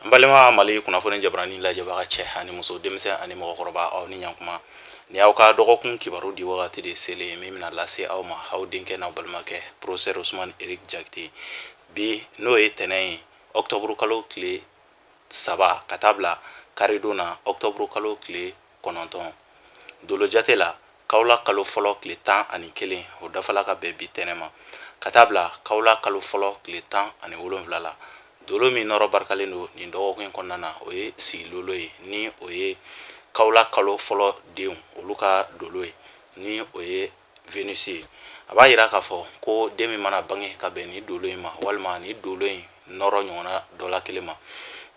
N balima Mali kunnafoni jabarani lajɛbaga cɛ ani muso, denmisɛn ani mɔgɔkɔrɔba, aw ni ɲankuma. Ni aw ka dɔgɔkun kibaru di wagati de selen, min bɛna lase aw ma, aw denkɛ n'aw balimakɛ professeur Usumani Eric Jakite. Bi, n'o ye tɛnɛn ye, octobre kalo tile 3, ka taa bila karidon na, octobre kalo tile 9, dolo jate la, kawula kalo fɔlɔ tile 11, o dafala ka bɛn bi tɛnɛ ma, ka taa bila kawula kalo fɔlɔ tile 17 la. Dolo min nɔrɔ barikalen don nin dɔgɔkun in kɔnɔna na, o ye sigilolo ye, ni o ye kawula kalo fɔlɔ denw olu ka dolo ye, ni o ye Venus ye. A b'a yira k'a fɔ ko den min mana bange ka bɛn ni dolo in ma, walima ni dolo in nɔrɔ ɲɔgɔnna dɔ la kelen ma,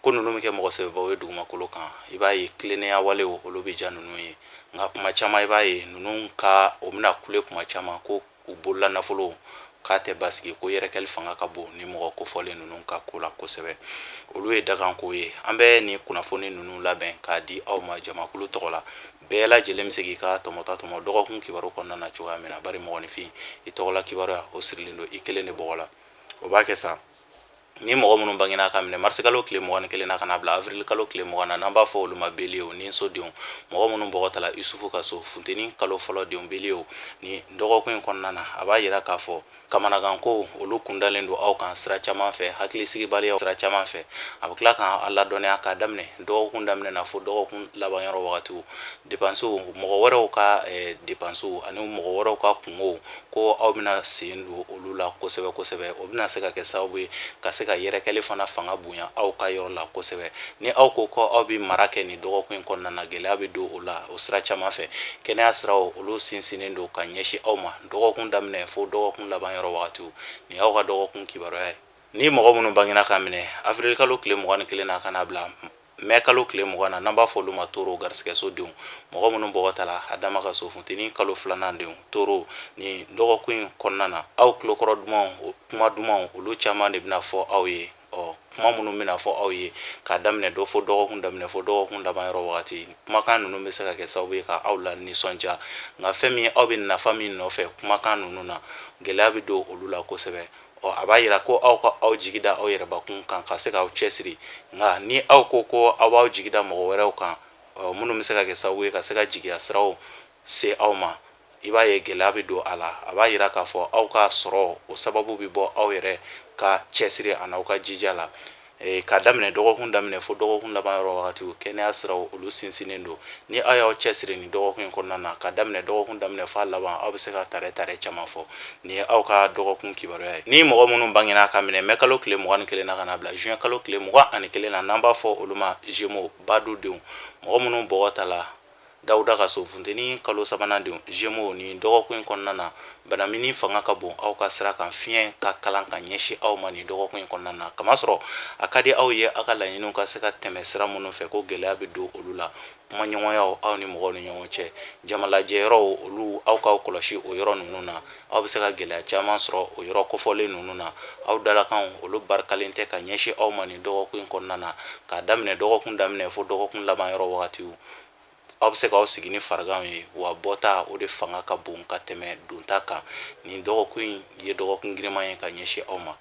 ko ninnu bɛ kɛ mɔgɔ sɛbɛbaw ye dugumakolo kan. I b'a ye tilennenya walew, olu bɛ diya ninnu ye, nka kuma caman i b'a ye ninnu ka o bɛna kule kuma caman ko u bolola nafolo k'a tɛ basigi, ko yɛrɛkɛli fanga ka bon ni mɔgɔ kofɔlen ninnu ka ko la kosɛbɛ. Olu ye dakanko ye. An bɛ nin kunnafoni ninnu labɛn k'a di aw ma jamakulu tɔgɔ la. Bɛɛ lajɛlen bɛ se k'i ka tɔmɔta tɔmɔ dɔgɔkun kibaru kɔnɔna na cogoya min na, bari mɔgɔninfin, i tɔgɔla kibaruya, o sirilen don i kelen de bɔgɔ la. O b'a kɛ sa, ni mɔgɔ minnu bangena ka minɛ marisikalo tile 21 na ka na bila avril kalo tile 20 na, n'an b'a fɔ olu ma beliew ni sodenw, mɔgɔ minnu bɔgɔ tala Isufu ka so, funteni kalo fɔlɔ denw, beliew, ni dɔgɔkun in kɔnɔna na, a b'a yira k'a fɔ kamanaganko olu kundalen don aw kan sira caman fɛ, hakilisigibaliya sira caman fɛ. A bɛ tila k'an ladɔnniya k'a daminɛ dɔgɔkun daminɛ na fo dɔgɔkun laban yɔrɔ wagatiw, depansiw, mɔgɔ wɛrɛw ka depansiw ani mɔgɔ wɛrɛw ka kungow, ko aw bɛna sen don olu la kosɛbɛ kosɛbɛ. O bɛna se ka kɛ sababu ye ka se ka yɛrɛkɛli fana fanga bonya aw ka yɔrɔ la kosɛbɛ. Ni aw ko ko aw bɛ mara kɛ nin dɔgɔkun in kɔnɔna na, gɛlɛya bɛ don o la o sira caman fɛ. Kɛnɛya siraw, olu sinsinnen don ka ɲɛsin aw ma dɔgɔkun daminɛ fo dɔgɔkun laban yɔrɔ wagatiw. Nin y'aw ka dɔgɔkun kibaruya ye. Ni mɔgɔ minnu bangena ka minɛ avril kalo tile 21 na ka na bila mɛ kalo tile 20 na, n'an b'a fɔ olu ma toro, garisigɛso denw, mɔgɔ minnu bɔgɔ tala Adama ka so, funteni kalo filanan denw, toro, nin dɔgɔkun in kɔnɔna na, aw tulokɔrɔ dumanw, kuma dumanw, olu caman de bɛna fɔ aw ye. Ɔ, kuma minnu bɛna fɔ aw ye k'a daminɛ dɔ fo dɔgɔkun daminɛ fo dɔgɔkun laban yɔrɔ wagati, kumakan ninnu bɛ se ka kɛ sababu ye ka aw la nisɔndiya, nka fɛn min aw bɛ nafa min nɔfɛ kumakan ninnu na, gɛlɛya bɛ don olu la kosɛbɛ. Ɔ, a b'a yira ko aw ka aw jigi da aw yɛrɛbakun kan ka se k'aw cɛsiri, nka ni aw ko ko aw b'aw jigi da mɔgɔ wɛrɛw kan, minnu bɛ se ka kɛ sababu ye ka se ka jigiya siraw se aw ma, i b'a ye gɛlɛya bɛ don a la. A b'a yira k'a fɔ aw ka sɔrɔ, o sababu bɛ bɔ aw yɛrɛ ka cɛsiri ani aw ka jija la. K'a daminɛ dɔgɔkun daminɛ fo dɔgɔkun laban yɔrɔ wagatiw, kɛnɛya siraw, olu sinsinnen don. Ni aw y'aw cɛsiri nin dɔgɔkun in kɔnɔna na, k'a daminɛ dɔgɔkun daminɛ f'a laban, aw bɛ se ka tare tare caman fɔ. Nin ye aw ka dɔgɔkun kibaruya ye. Ni mɔgɔ minnu bangena ka minɛ mɛ kalo tile 21 na ka na bila juin kalo tile 21 na, n'an b'a fɔ olu ma Gémeaux, badu denw, mɔgɔ minnu bɔgɔ tala Dawuda ka so, funteni kalo sabanan denw, Gémeaux, nin dɔgɔkun in kɔnɔna na, banamini fanga ka bon aw ka sira kan, fiɲɛ ka kalan ka ɲɛsin aw ma nin dɔgɔkun in kɔnɔna na, kamasɔrɔ a ka di aw ye aw ka laɲiniw ka se ka tɛmɛ sira minnu fɛ, ko gɛlɛya bɛ don olu la. Kumaɲɔgɔnyaw aw ni mɔgɔw ni ɲɔgɔn cɛ, jamalajɛyɔrɔw, olu, aw k'aw kɔlɔsi o yɔrɔ ninnu na, aw bɛ se ka gɛlɛya caman sɔrɔ o yɔrɔ kofɔlen ninnu na. Aw dalakanw, olu barikalen tɛ ka ɲɛsin aw ma nin dɔgɔkun in kɔnɔna na. K'a daminɛ dɔgɔkun daminɛ fo dɔgɔkun laban yɔrɔ wagatiw, aw bɛ se k'aw sigi ni fariganw ye, wa bɔta, o de fanga ka bon ka tɛmɛ donta kan. Nin dɔgɔkun in ye dɔgɔkun giriman ye ka ɲɛsin aw ma.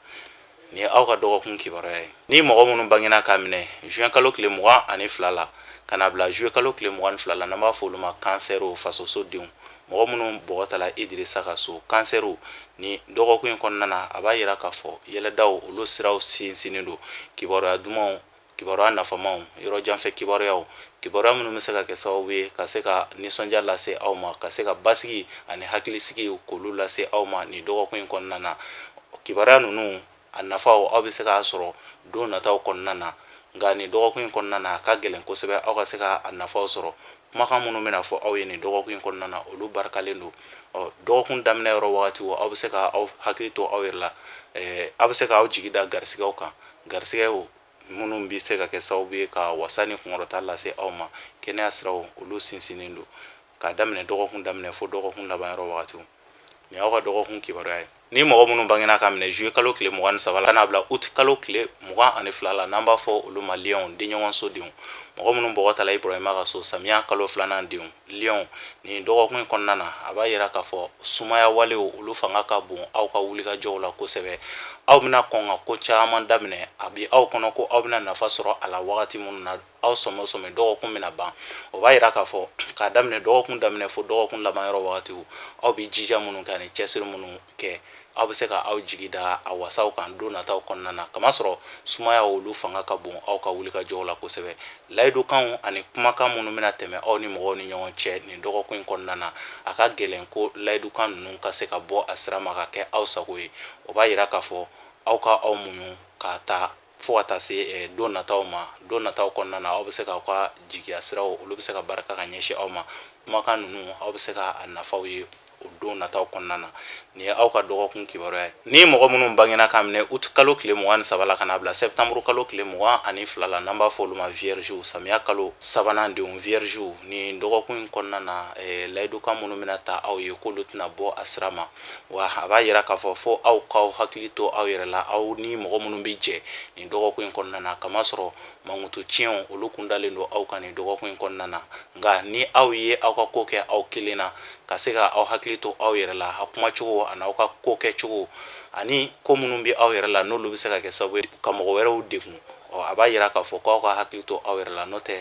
Nin ye aw ka dɔgɔkun kibaruya ye. Ni mɔgɔ minnu bangena k'a minɛ juin kalo tile 22 la ka na bila juillet kalo tile 22 la, n'an b'a fɔ olu ma kansɛriw, fasoso denw, mɔgɔ minnu bɔgɔ tala Idirisa ka so, kansɛriw, ni dɔgɔkun in kɔnɔna na, a b'a yira k'a fɔ yɛlɛdaw, olu siraw sinsinnen don. Kibaruya dumanw, kibaruya nafamaw, yɔrɔ janfɛ kibaruyaw, kibaruya minnu bɛ se ka kɛ sababu ye ka se ka nisɔndiya lase aw ma, ka se ka basigi ani hakilisigi k'olu lase aw ma nin dɔgɔkun in kɔnɔna na, kibaruya ninnu a nafaw, aw bɛ se k'a sɔrɔ don nataw kɔnɔna na, nka nin dɔgɔkun in kɔnɔna na, a ka gɛlɛn kosɛbɛ aw ka se ka a nafaw sɔrɔ. Kumakan minnu bɛna fɔ aw ye nin dɔgɔkun in kɔnɔna na, olu barikalen don. Ɔ, dɔgɔkun daminɛ yɔrɔ wagatiw, aw bɛ se ka aw hakili to aw yɛrɛ la, aw bɛ se k'aw jigi da garisigɛw kan, garisigɛw minnu bɛ se ka kɛ sababu ye ka wasa ni kunkɔrɔta lase aw ma. Kɛnɛya siraw, olu sinsinnen don k'a daminɛ dɔgɔkun daminɛ fo dɔgɔkun laban yɔrɔ wagatiw. Nin y'aw ka dɔgɔkun kibaruya ye. Ni mɔgɔ minnu bangena ka minɛ juillet kalo tile 23 la ka n'a bila août kalo tile 22 la, n'an b'a fɔ olu ma lion, denɲɔgɔnso denw, mɔgɔ minnu bɔgɔ tala Ibrahima ka so, samiya kalo filanan denw, lion, nin dɔgɔkun in kɔnɔna na, a b'a yira k'a fɔ sumaya walew olu fanga ka bon aw ka wulikajɔw la kosɛbɛ. Aw bɛna kɔn ka ko caman daminɛ, a bɛ aw kɔnɔ ko aw bɛna nafa sɔrɔ a la wagati minnu na, aw sɔmi o sɔmi dɔgɔkun bɛna ban. O b'a yira k'a fɔ k'a daminɛ dɔgɔkun daminɛ fo dɔgɔkun laban yɔrɔ wagatiw, aw bɛ jija minnu kɛ ani cɛsiri minnu kɛ, aw bɛ se ka aw jigi da a wasaw kan don nataw kɔnɔna na, kamasɔrɔ sumaya olu fanga ka bon aw ka wulikajɔw la kosɛbɛ. Layidukanw ani kumakan minnu bɛna tɛmɛ aw ni mɔgɔw ni ɲɔgɔn cɛ nin dɔgɔkun in kɔnɔna na, a ka gɛlɛn ko layidukan ninnu ka se ka bɔ a sira ma ka kɛ aw sago ye. O b'a yira k'a fɔ aw ka aw muɲu ka taa fo ka taa se don nataw ma. Don nataw kɔnɔna na, aw bɛ se k'aw ka jigiya siraw olu bɛ se ka barika ka ɲɛsin aw ma. Kumakan ninnu, aw bɛ se ka a nafaw ye o don nataw kɔnɔna na. Nin ye aw ka dɔgɔkun kibaruya ye. Ni mɔgɔ minnu bangena k'a minɛ août kalo tile 23 la ka n'a bila septembre kalo tile 22 la, n'an b'a fɔ olu ma vierge, samiya kalo sabanan denw, vierge, nin dɔgɔkun in kɔnɔna na, layidukan minnu bɛna ta aw ye k'olu tɛna bɔ a sira ma. Wa a b'a yira k'a fɔ fo aw k'aw hakili to aw yɛrɛ la, aw ni mɔgɔ minnu bɛ jɛ nin dɔgɔkun in kɔnɔna na, kamasɔrɔ mankutu tiɲɛw olu kun dalen don aw kan nin dɔgɔkun in kɔnɔna na. Nka ni aw ye aw ka ko kɛ aw kelen na, ka se ka aw hakili to aw yɛrɛ la, aw kumacogo ani aw ka ko kɛcogo ani ko minnu bɛ aw yɛrɛ la, n'olu bɛ se ka kɛ sababu ye ka mɔgɔ wɛrɛw degun, ɔ a b'a yira k'a fɔ k'aw ka hakili to aw yɛrɛ la, n'o tɛ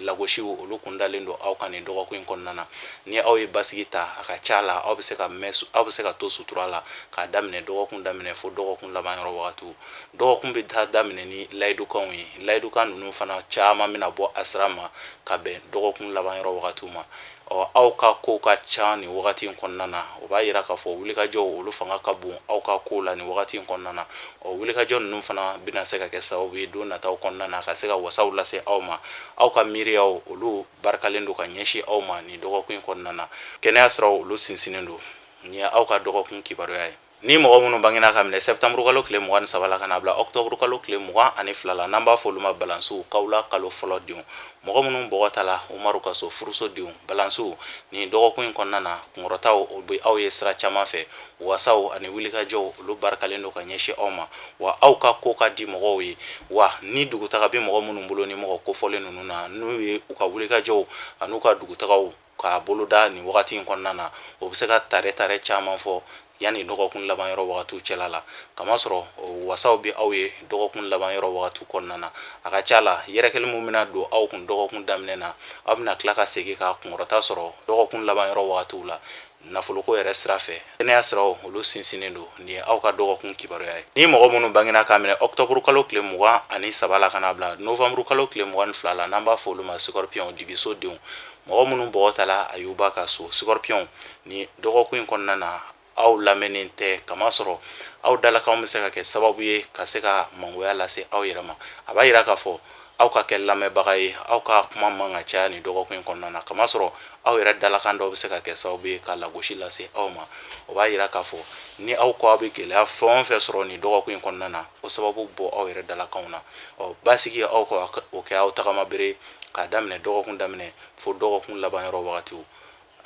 lagosiw olu kun dalen don aw kan nin dɔgɔkun in kɔnɔna na. Ni aw ye basigi ta, a ka ca la aw bɛ se ka mɛn, aw bɛ se ka to sutura la k'a daminɛ dɔgɔkun daminɛ fo dɔgɔkun laban yɔrɔ wagatiw. Dɔgɔkun bɛ taa daminɛ ni layidukanw ye. Layidukan ninnu fana caman bɛna bɔ a sira ma ka bɛn dɔgɔkun laban yɔrɔ wagatiw ma. Ɔ aw ka kow ka ca nin wagati in kɔnɔna na. O b'a yira k'a fɔ wulikajɔw olu fanga ka bon aw ka kow la nin wagati in kɔnɔna na. Ɔ wulikajɔ ninnu fana bɛna se ka kɛ sababu ye don nataw kɔnɔna na ka se ka wasaw lase aw ma. Aw ka miiriyaw olu barikalen don ka ɲɛsin aw ma nin dɔgɔkun in kɔnɔna na. Kɛnɛya siraw olu sinsinnen don. Nin ye aw ka dɔgɔkun kibaruya ye. Ni mɔgɔ minnu bangena ka minɛ septembre kalo tile 23 la ka n'a bila octobre kalo tile 22 la, n'an b'a fɔ olu ma balansiw, kawula kalo fɔlɔ denw, mɔgɔ minnu bɔgɔ tala Umaru ka so, furuso denw, balansiw, nin dɔgɔkun in kɔnɔna na, kunkɔrɔtaw o bɛ aw ye sira caman fɛ. Wasaw ani wulikajɔw olu barikalen don ka ɲɛsin aw ma, wa aw ka ko ka di mɔgɔw ye. Wa ni dugutaga bɛ mɔgɔ minnu bolo, ni mɔgɔ kofɔlen ninnu na, n'u ye u ka wulikajɔw an'u ka dugutagaw k'a boloda nin wagati in kɔnɔna na, o bɛ se ka tare tare caman fɔ yanni dɔgɔkun laban yɔrɔ wagatiw cɛla la, kamasɔrɔ wasaw bɛ aw ye dɔgɔkun laban yɔrɔ wagatiw kɔnɔna na. A ka ca la, yɛrɛkɛli min bɛna don aw kun dɔgɔkun daminɛ na, aw bɛna tila ka segin ka kunkɔrɔta sɔrɔ dɔgɔkun laban yɔrɔ wagatiw la nafoloko yɛrɛ sira fɛ. Kɛnɛya siraw olu sinsinnen don. Nin ye aw ka dɔgɔkun kibaruya ye. Ni mɔgɔ minnu bangena k'a minɛ octobre kalo tile 23 la ka n'a bila novembre kalo tile 22 la, n'an b'a fɔ olu ma scorpion, dibiso denw, mɔgɔ minnu bɔgɔ tala Ayuba ka so, scorpion, ni dɔgɔkun in kɔnɔna na, aw lamɛnnen tɛ, kamasɔrɔ aw dalakanw bɛ se ka kɛ sababu ye ka se ka mangoya lase aw yɛrɛ ma. A b'a yira k'a fɔ aw ka kɛ lamɛnbaga ye, aw ka kuma man ka caya nin dɔgɔkun in kɔnɔna na, kamasɔrɔ aw yɛrɛ dalakan dɔw bɛ se ka kɛ sababu ye ka lagosi lase aw ma. O b'a yira k'a fɔ ni aw ko aw bɛ gɛlɛya fɛn o fɛn sɔrɔ nin dɔgɔkun in kɔnɔna na, o sababu bɔ aw yɛrɛ dalakanw na. Ɔ basigi, aw ka o kɛ aw tagama bere k'a daminɛ dɔgɔkun daminɛ fo dɔgɔkun laban yɔrɔ wagatiw.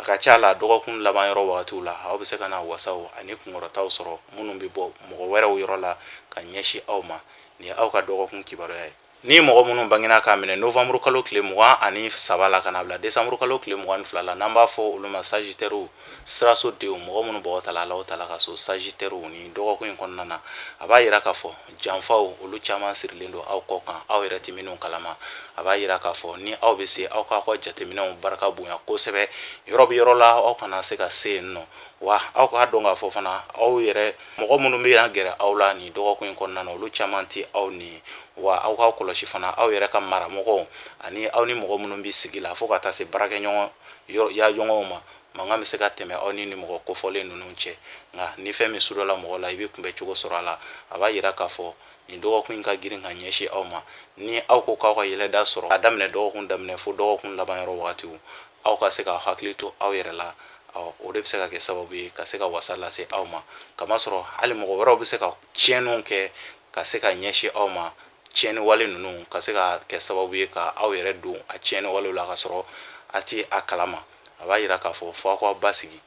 A ka ca la, dɔgɔkun laban yɔrɔ wagatiw la, aw bɛ se ka na wasaw ani kunkɔrɔtaw sɔrɔ minnu bɛ bɔ mɔgɔ wɛrɛw yɔrɔ la ka ɲɛsin aw ma. Nin ye aw ka dɔgɔkun kibaruya ye. Ni mɔgɔ minnu bangena k'a minɛ novembre kalo tile 23 la ka n'a bila décembre kalo tile 22 la, n'an b'a fɔ olu ma sagittairew, siraso denw, mɔgɔ minnu bɔgɔ tala Alahu taala ka so, sagittairew, nin dɔgɔkun in kɔnɔna na, a b'a yira k'a fɔ janfaw olu caman sirilen don aw kɔ kan, aw yɛrɛ tɛ minnu kalama. A b'a yira k'a fɔ ni aw bɛ se, aw k'aw ka jateminɛw barika bonya kosɛbɛ. Yɔrɔ bɛ yɔrɔ la, aw kana se ka se yen nɔ. Wa aw k'a dɔn k'a fɔ fana, aw yɛrɛ mɔgɔ minnu bɛ gɛrɛ aw la nin dɔgɔkun in kɔnɔna na, olu caman tɛ aw ni. Wa aw k'aw kɔlɔsi fana aw yɛrɛ ka maramɔgɔw ani aw ni mɔgɔ minnu bɛ sigi la, fo ka taa se baarakɛɲɔgɔn ya ɲɔgɔnw ma. Mankan bɛ se ka tɛmɛ aw ni ni mɔgɔ kofɔlen ninnu cɛ. Nka ni fɛn min sudala mɔgɔ la, i bɛ kunbɛ cogo sɔrɔ a la. A b'a yira k'a fɔ nin dɔgɔkun in ka girin ka ɲɛsin aw ma. Ni aw ko k'aw ka yɛlɛda sɔrɔ, a daminɛ dɔgɔkun daminɛ fo dɔgɔkun laban yɔrɔ wagatiw, aw ka se ka hakili to aw yɛrɛ la, o de bɛ se ka kɛ sababu ye ka se ka wasa lase aw ma, kamasɔrɔ hali mɔgɔ wɛrɛw bɛ se ka tiɲɛniw kɛ ka se ka ɲɛsin aw ma. Tiɲɛni wale ninnu ka se ka kɛ sababu ye ka aw yɛrɛ don a tiɲɛni walew la ka sɔrɔ a tɛ a kalama. A b'a yira k'a fɔ fo aw ka basigi.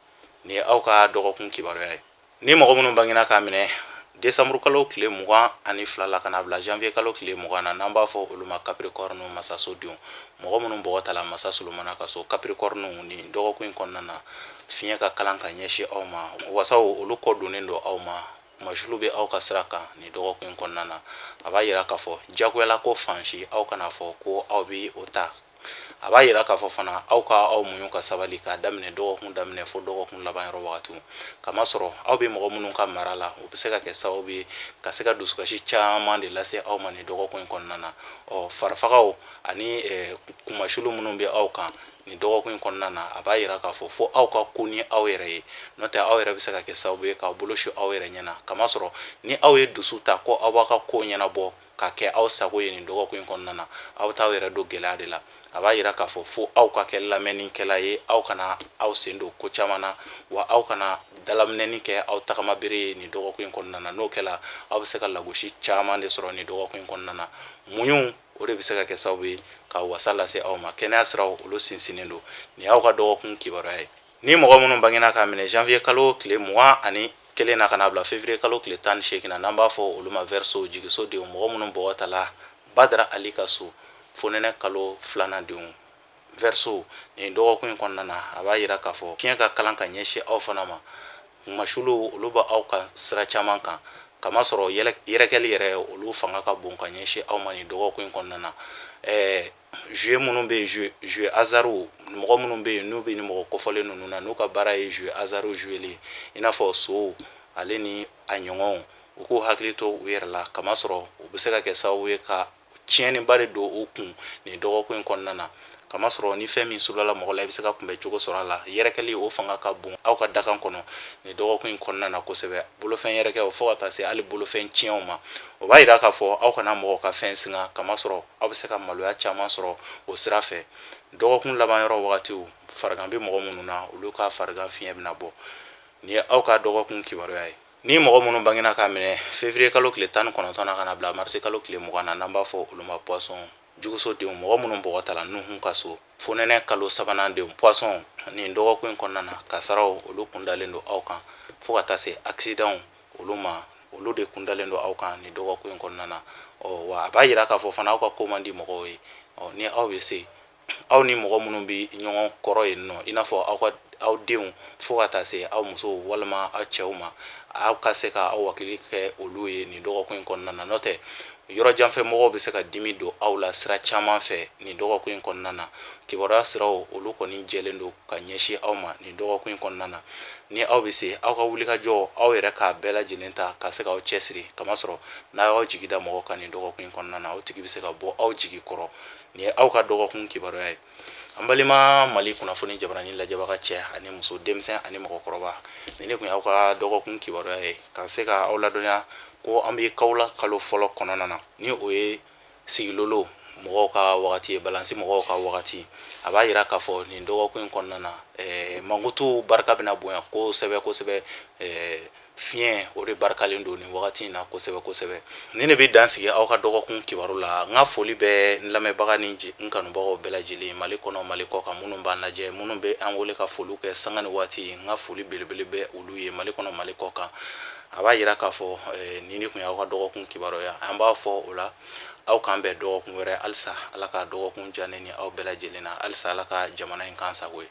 Nin ye aw ka dɔgɔkun kibaruya ye. Ni mɔgɔ minnu bangena k'a minɛ desanburu kalo tile 22 la ka n'a bila janvier kalo tile 20 na, n'an b'a fɔ olu ma Capricorne masasodenw, mɔgɔ minnu bɔgɔ tala masa Solomana ka so, Capricorne, nin dɔgɔkun in kɔnɔna na, fiɲɛ ka kalan ka ɲɛsin aw ma. Wasaw olu kɔ donnen don aw ma, kunmasulu bɛ aw ka sira kan nin dɔgɔkun in kɔnɔna na. A b'a yira k'a fɔ jagoyala ko fan si aw kana fɔ ko aw bɛ o ta. A b'a yira k'a fɔ fana aw ka aw muɲu ka sabali k'a daminɛ dɔgɔkun daminɛ fo dɔgɔkun laban yɔrɔ wagatiw, kamasɔrɔ aw bɛ mɔgɔ minnu ka mara la, o bɛ se ka kɛ sababu ye ka se ka dusukasi caman de lase aw ma nin dɔgɔkun in kɔnɔna na. Ɔ farifagaw ani kunmasulu minnu bɛ aw kan nin dɔgɔkun in kɔnɔna na, a b'a yira k'a fɔ fo aw ka ko ni aw yɛrɛ ye, n'o tɛ aw yɛrɛ bɛ se ka kɛ sababu ye k'aw bolo su aw yɛrɛ ɲɛ na, kamasɔrɔ ni aw ye dusu ta ko aw b'aw ka ko ɲɛnabɔ ka kɛ aw sago ye nin dɔgɔkun in kɔnɔna na, aw bɛ taa aw yɛrɛ don gɛlɛya de la. A b'a yira k'a fɔ fo aw ka kɛ lamɛnnikɛla ye, aw kana aw sen don ko caman na, wa aw kana dalaminɛni kɛ aw tagama bere ye nin dɔgɔkun in kɔnɔna na. N'o kɛla, aw bɛ se ka lagosi caman de sɔrɔ nin dɔgɔkun in kɔnɔna na. Muɲu, o de bɛ se ka kɛ sababu ye ka wasa lase aw ma. Kɛnɛya siraw, olu sinsinnen don. Nin y'aw ka dɔgɔkun kibaruya ye. Ni mɔgɔ minnu bangena k'a minɛ janvier kalo tile 21 na ka n'a bila février kalo tile 18 na, n'an b'a fɔ olu ma Verseau jigiso denw, mɔgɔ minnu bɔgɔ tala Badara Ali ka so, fonɛnɛ kalo filanan denw, Verseau, nin dɔgɔkun in kɔnɔna na, a b'a yira k'a fɔ fiɲɛ ka kalan ka ɲɛsin aw fana ma. Kunmasulu olu bɛ aw kan sira caman kan, kamasɔrɔ yɛrɛkɛli yɛrɛ olu fanga ka bon ka ɲɛsin aw ma nin dɔgɔkun in kɔnɔna na. Jeu minnu bɛ yen, jeu hasard, mɔgɔ minnu bɛ yen n'u bɛ ni mɔgɔ kofɔlen ninnu na, n'u ka baara ye jeu hasard joueli, i n'a fɔ sow ale ni a ɲɔgɔnw, u k'u hakili to u yɛrɛ la, kamasɔrɔ u bɛ se ka kɛ sababu ye ka tiɲɛniba de don u kun nin dɔgɔkun in kɔnɔna na, kamasɔrɔ ni fɛn min sulala mɔgɔ la, i bɛ se ka kunbɛn cogo sɔrɔ a la. Yɛrɛkɛli o fanga ka bon aw ka dakan kɔnɔ nin dɔgɔkun in kɔnɔna na kosɛbɛ, bolofɛn yɛrɛkɛw fo ka taa se hali bolofɛn tiɲɛw ma. O b'a yira k'a fɔ aw kana mɔgɔ ka fɛn singa, kamasɔrɔ aw bɛ se ka maloya caman sɔrɔ o sira fɛ. Dɔgɔkun laban yɔrɔ wagatiw, farigan bɛ mɔgɔ minnu na, olu ka farigan fiɲɛ bɛna bɔ. Nin ye aw ka dɔgɔkun kibaruya ye. Ni mɔgɔ minnu bangena k'a minɛ février kalo tile 19 na ka na bila marisi kalo tile 20 na, n'an b'a fɔ olu ma poisson juguso denw, mɔgɔ minnu bɔgɔ tala Nuhun ka so, fonɛnɛ kalo sabanan denw, poisson, nin dɔgɔkun in kɔnɔna na, kasaraw olu kundalen don aw kan, fo ka taa se accident olu ma, olu de kundalen don aw kan nin dɔgɔkun in kɔnɔna na. Ɔ wa a b'a yira k'a fɔ fana aw ka ko man di mɔgɔw ye. Ɔ ni aw bɛ se, aw ni mɔgɔ minnu bɛ ɲɔgɔn kɔrɔ yen nɔ, i n'a fɔ aw ka aw denw fo ka taa se aw musow walima aw cɛw ma, aw ka se ka aw wakili kɛ olu ye nin dɔgɔkun in kɔnɔna na. N'o tɛ, yɔrɔ janfɛ mɔgɔw bɛ se ka dimi don aw la sira caman fɛ nin dɔgɔkun in kɔnɔna na. Kibaruya siraw olu kɔni jɛlen don ka ɲɛsin aw ma nin dɔgɔkun in kɔnɔna na. Ni aw bɛ se, aw ka wulikajɔ, aw yɛrɛ k'a bɛɛ lajɛlen ta ka se k'aw cɛsiri, kamasɔrɔ n'a y'aw jigi da mɔgɔ kan nin dɔgɔkun in kɔnɔna na, o tigi bɛ se ka bɔ aw jigi kɔrɔ. Nin ye aw ka dɔgɔkun kibaruya ye. An balima Mali kunnafoni jabarani lajɛbaga, cɛ ani muso, denmisɛn ani mɔgɔkɔrɔba, nin de tun y'aw ka dɔgɔkun kibaruya ye, ka se ka aw ladɔnniya ko an bɛ kawula kalo fɔlɔ kɔnɔna na, ni o ye sigilolo mɔgɔw ka wagati ye, balansi mɔgɔw ka wagati. A b'a yira k'a fɔ nin dɔgɔkun in kɔnɔna na, mankutu barika bɛna bonya kosɛbɛ kosɛbɛ. Fiɲɛ o de barikalen don nin wagati in na kosɛbɛ kosɛbɛ. Nin de bɛ dan sigi aw ka dɔgɔkun kibaru la. N ka foli bɛ n lamɛnbaga ni n kanubagaw bɛɛ lajɛlen, Mali kɔnɔ, Mali kɔ kan, minnu b'an lajɛ, minnu bɛ an wele ka foliw kɛ sanga ni waati. N ka foli belebele bɛ olu ye Mali kɔnɔ, Mali kɔ kan. A b'a yira k'a fɔ nin de tun y'aw ka dɔgɔkun kibaru ye. An b'a fɔ o la, aw k'an bɛn dɔgɔkun wɛrɛ. Halisa Ala ka dɔgɔkun diya ne ni aw bɛɛ lajɛlen na. Halisa Ala ka jamana in k'an sago ye.